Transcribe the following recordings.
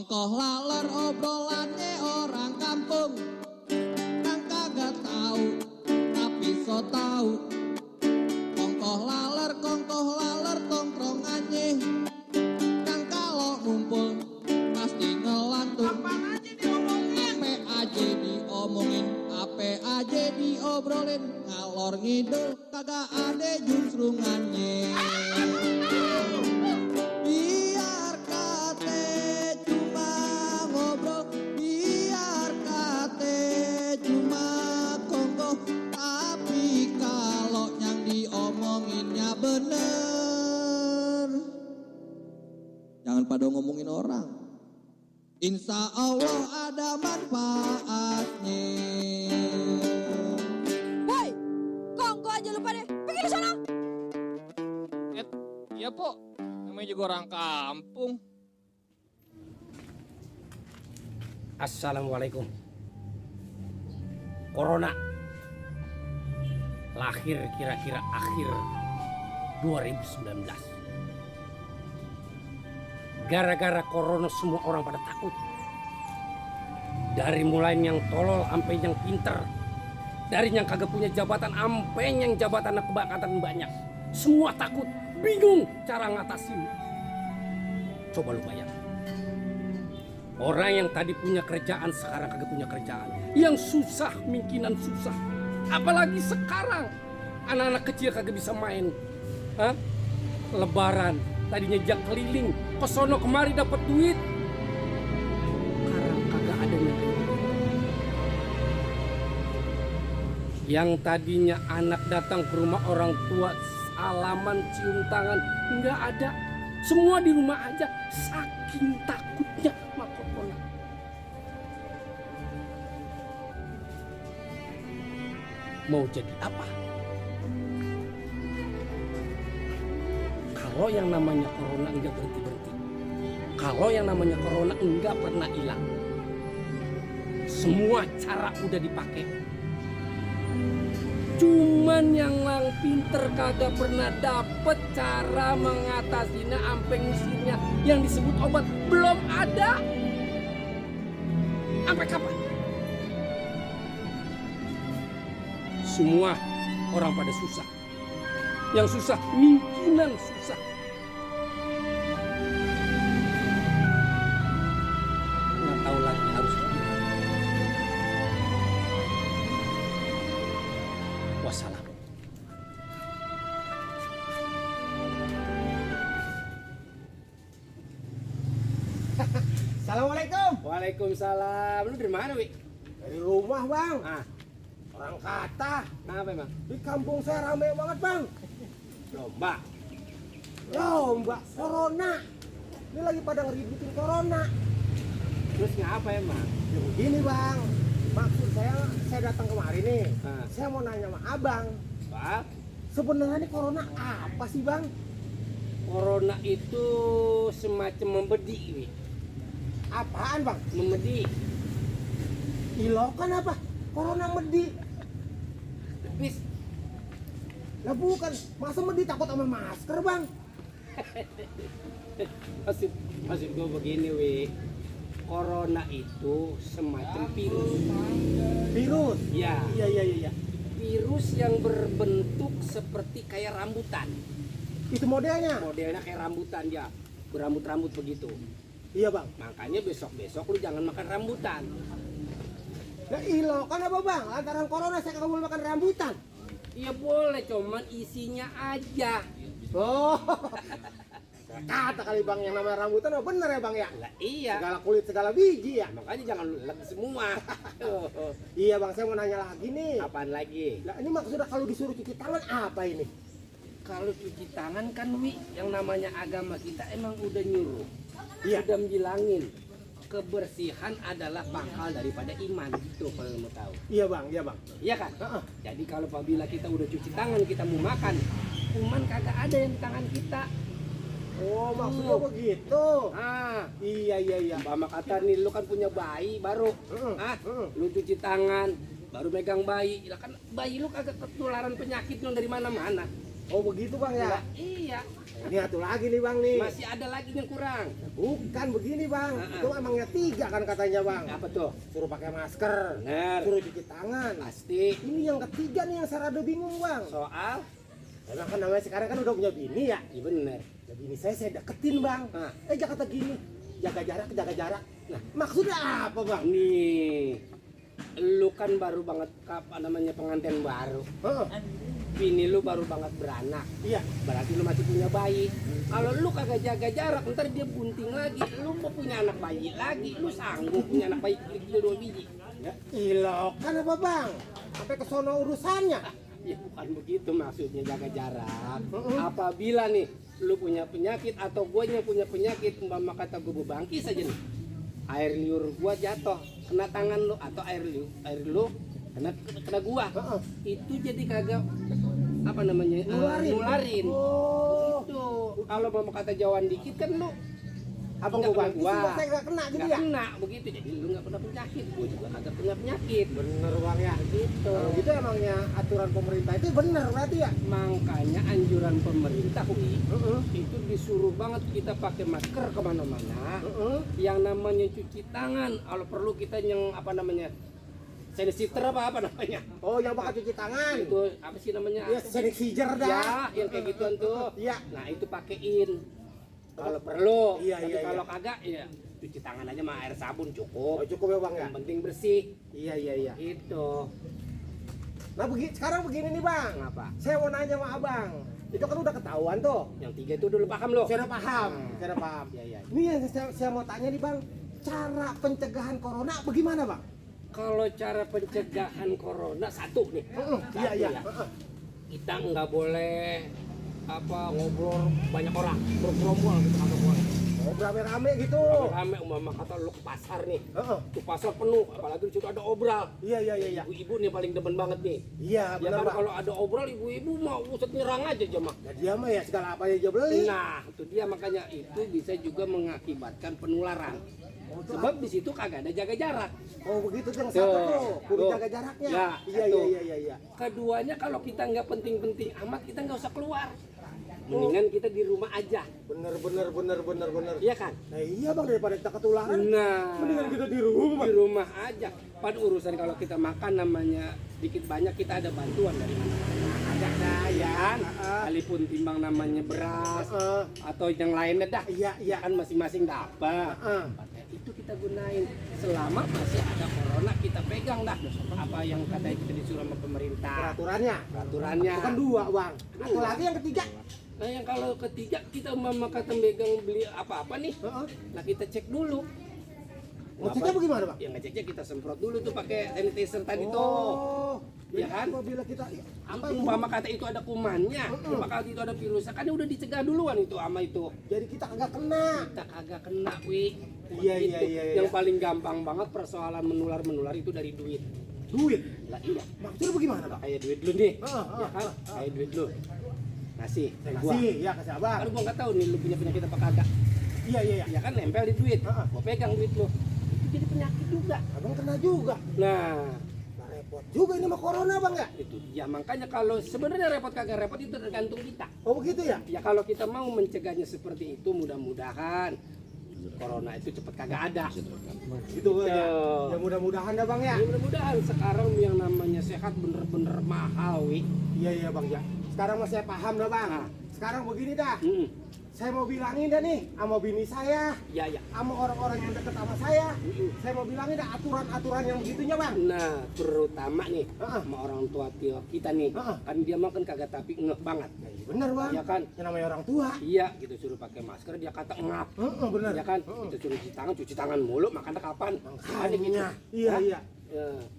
Ongkoh laler obrolannya orang kampung, yang kagak tahu tapi so tahu. Kongkoh laler tongkrongannya, yang kalau ngumpul pasti ngelantur. Ape aja diobrolin, ngalor ngidul kagak ada juntrungannya. Biar kate cuma ngobrol, biar kate cuma kongkoh, tapi kalau yang diomonginnya bener, jangan pada ngomongin orang. Insya Allah ada manfaatnya. Woi, kongko aja lupa deh. Pergi di sana. Iya, Po. Namanya juga orang kampung. Assalamualaikum. Corona lahir kira-kira akhir 2019. Gara-gara corona semua orang pada takut. Dari mulai yang tolol sampai yang pinter. Dari yang kagak punya jabatan sampai yang jabatan kebangkatan banyak. Semua takut, bingung cara ngatasin. Coba lu bayangin. Orang yang tadi punya kerjaan sekarang kagak punya kerjaan. Yang susah mungkinan susah. Apalagi sekarang anak-anak kecil kagak bisa main. Hah? Lebaran tadinya jak keliling kesono kemari dapat duit. Sekarang kagak ada yang tadinya anak datang ke rumah orang tua salaman cium tangan nggak ada. Semua di rumah aja saking takutnya sama corona. Mau jadi apa? Kalau yang namanya corona enggak berhenti-berhenti. Kalau yang namanya corona enggak pernah hilang. Semua cara udah dipakai. Cuman yang pinter kagak pernah dapet cara mengatasinya ampe ngisinya yang disebut obat belum ada. Sampai kapan? Semua orang pada susah. Yang susah mungkinan susah. Nggak tahu lagi harus gimana. Wassalam. Assalamualaikum. Waalaikumsalam. Lu dari mana, Wi? Dari rumah, Bang. Ah, Orang kata kenapa emang? di kampung saya rame banget, Bang. Lomba. Lomba corona. Ini lagi pada ngeributin corona. Terus ngapa emang? Ya begini, Bang. Maksud saya datang kemari nih. Ah. Saya mau nanya sama Abang. Pak, Sebenarnya nih corona apa sih, Bang? corona itu semacam membedi, Wi. Apaan, Bang? Membedi. Ilokan apa? Corona medi. Bis, Lah bukan. Masa medi takut sama masker, Bang? maksud gue begini, Wi. Corona itu semacam virus. Virus. Ya, Iya. virus yang berbentuk seperti kayak rambutan. Itu modelnya. Modelnya kayak rambutan ya, berambut-rambut begitu. Iya, Bang. Makanya besok-besok lu jangan makan rambutan. Lah ilokan apa, Bang? Lantaran corona saya kagak boleh makan rambutan. Iya boleh, cuman isinya aja. Oh, kata kali Bang yang namanya rambutan, oh bener ya Bang ya? Lah iya, Segala kulit, segala biji ya? makanya jangan lu lagi semua. Iya Bang, saya mau nanya lagi nih. Apaan lagi? Lah ini maksudnya kalau disuruh cuci tangan apa ini? Kalau cuci tangan kan, Wi, yang namanya agama kita emang udah nyuruh. Iya. Udah bilangin kebersihan adalah pangkal daripada iman, gitu kalau mau tahu. Iya Bang, Iya kan? Heeh. Jadi kalau apabila kita udah cuci tangan, kita mau makan, kuman kagak ada yang di tangan kita. Oh maksudnya begitu. Ah, Iya. umpama kata nih, lu kan punya bayi baru, lu cuci tangan, baru megang bayi, lah kan bayi lu kagak ketularan penyakit yang dari mana-mana. Oh begitu bang ya. Lah, iya. Ini satu lagi nih bang nih. Masih ada lagi yang kurang. Bukan begini bang. Ah. Itu emangnya 3 kan katanya bang. Apa tuh? Suruh pakai masker. Bener. Suruh cuci tangan. Pasti. Ini yang ketiga nih yang saya rada bingung bang. Soal? Emang kan namanya sekarang kan udah punya bini ya. Iya bener. Ya bini saya deketin bang. Ah. Dia kata gini, jaga jarak. Nah maksudnya apa bang? Nih, lu kan baru banget apa namanya pengantin baru. Heeh. Bini lu baru banget beranak. Iya. Berarti lu masih punya bayi. Kalau lu kagak jaga jarak, ntar dia bunting lagi. Lu mau punya anak bayi lagi. Lu sanggup punya anak bayi kecil 2 biji. Ya ilok kan apa bang? Sampai ke sono urusannya. Ya bukan begitu maksudnya jaga jarak. Mm-mm. Apabila nih lu punya penyakit atau gue yang punya penyakit, umpama kata gue bangkis saja nih. Air liur gua jatuh kena tangan lu atau air lu kena gua. Heeh. Itu jadi kagak apa namanya? Nularin. Oh. Itu kalau mau kata jauhan dikit kan lu Abang nggak gua kena bang, gua. saya nggak kena gitu nggak ya? kena begitu, jadi lu nggak pernah penyakit, gua juga kagak punya penyakit. Bener bang ya. Gitu. Kalau gitu emangnya aturan pemerintah itu bener berarti ya? Makanya anjuran pemerintah Wi, Heeh. itu disuruh banget kita pakai masker kemana-mana. Heeh. Yang namanya cuci tangan, kalau perlu kita yang apa namanya sanitizer apa namanya? Oh yang bakal cuci tangan. Itu apa sih namanya? Ya sanitizer dah. Ya, yang kayak gituan tuh. Iya. Nah itu pakein kalau perlu. Iya, Tapi iya, kalau kagak ya cuci tangan aja sama air sabun Oh cukup. cukup ya bang ya? Yang penting bersih. Iya. Itu. Nah sekarang begini nih bang. Kenapa? Saya mau nanya sama abang. Itu kan udah ketahuan tuh. Yang 3 itu dulu paham loh. Saya udah paham. Saya udah paham. Iya. Ini yang saya mau tanya nih bang. Cara pencegahan corona bagaimana bang? Kalau cara pencegahan corona satu nih. Satu Iya. ya. Kita nggak boleh apa ngobrol banyak orang, bergerombol gitu kagak boleh. Oh rame-rame gitu. Rame umpama kata lu ke pasar nih. Heeh. Tuh pasar penuh, apalagi di situ ada obral. Iya. Ibu-ibu nih paling demen banget nih. Iya Ya benar kan bang. kalau ada obral ibu-ibu mau usut nyerang aja mah. Ya dia mah ya segala apa aja beli. Nah, itu dia makanya itu bisa juga mengakibatkan penularan. Sebab di situ kagak ada jaga jarak. Oh begitu tuh yang satu tuh. Kudu Tuh. jaga jaraknya. Ya, Iya. satu. Iya. Keduanya kalau kita nggak penting-penting amat kita nggak usah keluar. Mendingan kita di rumah aja. Bener. Iya kan? Nah iya bang daripada kita ketularan. Nah, Mendingan kita di rumah. di rumah aja. Pada urusan kalau kita makan namanya dikit banyak kita ada bantuan dari mana? Ada dah ya kan? Kalipun timbang namanya beras Heeh. atau yang lainnya dah. Iya. Kan masing-masing dapat. Heeh. Itu kita gunain selama masih ada corona, kita pegang dah apa yang kata kita disuruh sama pemerintah, peraturannya. Itu kan 2 bang. Satu Dua. lagi yang ketiga. Nah yang kalau ketiga kita umpama kata megang beli apa-apa nih, Heeh. nah kita cek dulu. Ngeceknya bagaimana bang? Yang ngeceknya kita semprot dulu tuh pakai sanitizer tadi tuh. Oh. Ya Jadi kan? apabila kita Apa umpama kata itu ada kumannya, umpama kata itu ada virusnya, kan udah dicegah duluan itu sama itu. jadi kita kagak kena. Kita kagak kena, Wi. Iya. Yang paling gampang banget persoalan menular itu dari duit. Duit. Lah iya. Maksudnya bagaimana bang? Kayak duit lu nih, Heeh, ya kan? Kayak duit lu. Ngasih, gua. Kasih, ya kasih abang. Kan gua nggak tahu nih lu punya penyakit apa kagak. Iya. Ya kan nempel di duit. Heeh. Gua pegang duit lu. Itu jadi penyakit juga. Abang kena juga. Nah, Nah, repot juga ini mah corona bang ya? itu dia makanya kalau sebenarnya repot kagak repot itu tergantung kita. Oh begitu ya? Ya kalau kita mau mencegahnya seperti itu mudah-mudahan corona itu cepat kagak ada. Gitu ya. Tuh. Ya mudah-mudahan dah bang ya. Ya, mudah-mudahan sekarang yang namanya sehat bener-bener mahal, Wi. Iya bang ya. Sekarang mah saya paham dah bang. Nah. Sekarang begini dah. Hmm. Saya mau bilangin dah nih sama bini saya, Ya. sama orang-orang yang deket sama saya. Mm-mm. Saya mau bilangin dah aturan-aturan yang begitunya bang. Nah, terutama nih Heeh. sama orang tua kita nih, Heeh. kan dia mah kan kagak tapi ngeh banget. Ya, iya bener bang. Ya kan? Yang namanya orang tua. Iya, gitu suruh pakai masker dia kata ngap. Bener. Ya kan? Kita suruh cuci tangan mulu, makannya kapan? Ada gitu. Iya. Ya.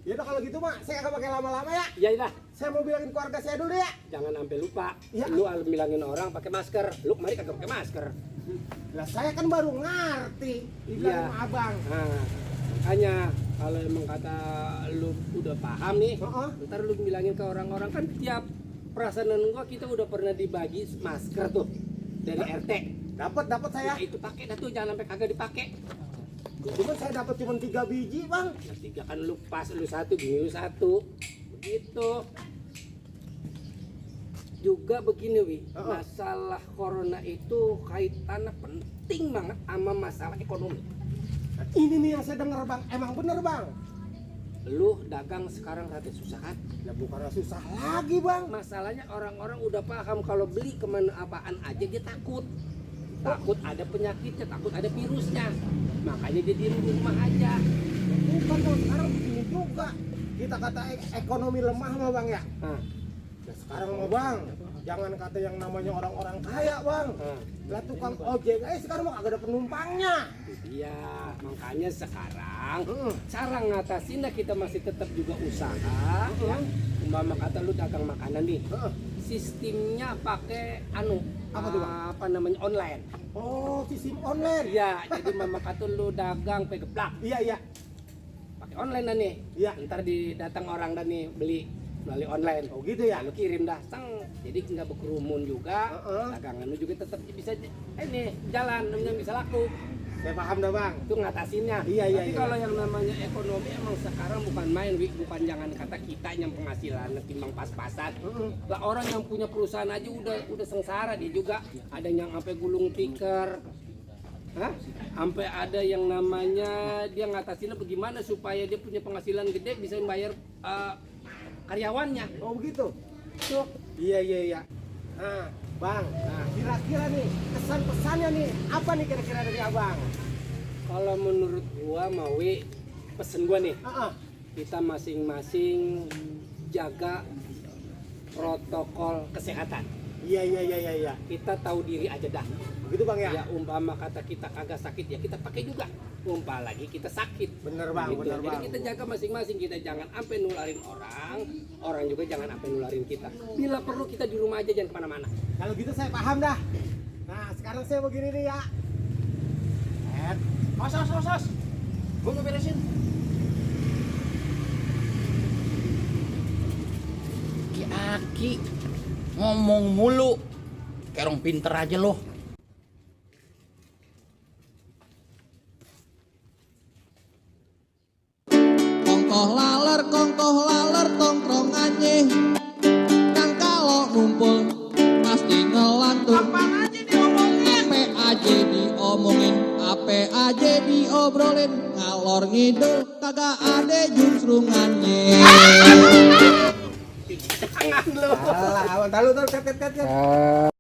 Ya udah kalau gitu mak, saya agak pakai lama-lama ya. Ya udah, Saya mau bilangin keluarga saya dulu ya. jangan sampai lupa. Ya. Lu bilangin orang pakai masker. Lu kemarin kagak pakai masker. Lah saya kan baru ngerti. Dibilangin Iya. sama abang. Nah, makanya kalau emang kata lu udah paham nih, Heeh. ntar lu bilangin ke orang-orang kan tiap perasaan gua kita udah pernah dibagi masker tuh dari RT. Dapat saya. Nah, itu pakai dah tuh, jangan sampai kagak dipakai. Cuma saya dapat cuma 3 biji bang. Yang 3 kan lu pas, lu 1, bini lu 1. Begitu. Juga begini Wi, masalah corona itu kaitannya penting banget sama masalah ekonomi. Nah, ini nih yang saya dengar bang, emang bener bang. Lu dagang sekarang rada susah kan? Ya bukannya susah lagi bang. Masalahnya orang-orang udah paham kalau beli kemana apaan aja dia takut. Takut ada penyakitnya, takut ada virusnya. Makanya dia di rumah aja. Bukan bang, sekarang begini juga. Kita kata ekonomi lemah mah bang ya. Nah, Nah, sekarang mah bang, jangan kata yang namanya orang-orang kaya bang. Lah tukang ojek, sekarang mah kagak ada penumpangnya. iya, makanya sekarang cara ngatasinnya kita masih tetap juga usaha. Ya. Umpama kata lu dagang makanan nih, sistemnya pakai Apa tuh, Bang? apa namanya online. Oh, sistem online. Iya, jadi mama kata lu dagang pegeplak. Iya. Pakai online dah nih. Iya. Ntar datang orang dah nih beli melalui online. Oh gitu ya. Lalu kirim dah, jadi nggak berkerumun juga. Heeh. Dagangan lu juga tetap bisa ini jalan, namanya bisa laku. Saya paham dah bang. Itu ngatasinnya. Iya. Tapi kalau yang namanya ekonomi emang sekarang bukan main, Wi. Bukan jangan kata kita yang penghasilan timbang pas-pasan. Lah orang yang punya perusahaan aja udah sengsara dia juga. Ada yang sampai gulung tikar. Hah? Sampai ada yang namanya dia ngatasinnya bagaimana supaya dia punya penghasilan gede bisa membayar karyawannya. Oh begitu. Tuh. Iya. Nah, bang, kira-kira nih kesan pesannya nih apa nih kira-kira dari abang? Kalau menurut gua Mawi, pesen gua nih, Heeh. kita masing-masing jaga protokol kesehatan. Iya. Kita tahu diri aja dah. Begitu bang ya. Ya umpama kata kita kagak sakit ya kita pakai juga. Umpama lagi kita sakit. Bener bang, Gitu. bener Jadi bang. kita jaga masing-masing, kita jangan sampai nularin orang juga jangan sampai nularin kita. Bila perlu kita di rumah aja jangan kemana-mana. Kalau gitu saya paham dah. Nah sekarang saya begini nih ya. Os. Gua mau beresin. Ki Aki ngomong mulu. Kayak orang pinter aja loh. Kongkoh laler tongkrongannya. Kan kalau ngumpul pasti ngelantur. Ape aja diobrolin. Ngalor ngidul kagak ada jungsrungannya. Jangan lo. Alah, awan talu ket.